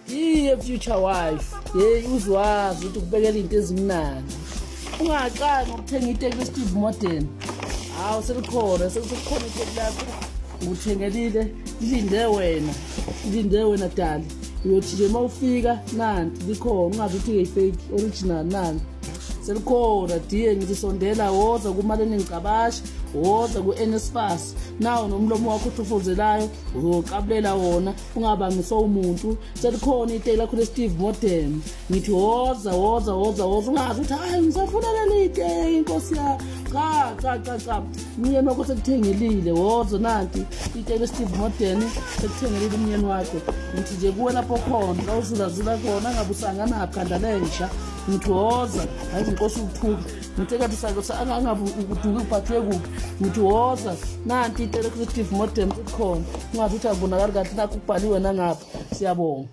Iye future wife, hey uzwazi ukuthi kubekela into ezimnandi. Ungaqali ngokuthenga iteki leSteve Modern. Hawu selikhona, sekukhona iteki lakho. Ngikuthengelile, lilinde wena. Lilinde wena dali. Uyothi nje uma ufika nanti likhona, ungazi ukuthi i-fake original nanti. Selikhona diye ngithi sondela woza kumaleni ngicabasha, woza ku-NSFAS. Nawo nomlomo wakho othufuzelayo uzoqabulela wona. Ungabangiswa umuntu selikhona iteki lakho le-steve modern ngithi woza woza woza woza ungazi ukuthi hayi ngisafuna leli teki inkosi ya cha cha cha cha umyeni wakho sekuthengelile woza nanti iteki le-steve modern sekuthengelile umyeni wakho ngithi nje kuwe lapho khona la uzulazula khona angabe usanganaphi khanda lenja ngithi woza hayi inkosi ukuthuka ngithe kathi angabe uduke uphathwe kuphi ngithi woza nanti i-telecreative modem ikhona ungathi ukuthi akubonakali kahle nakho kubhaliwe nangapha siyabonga.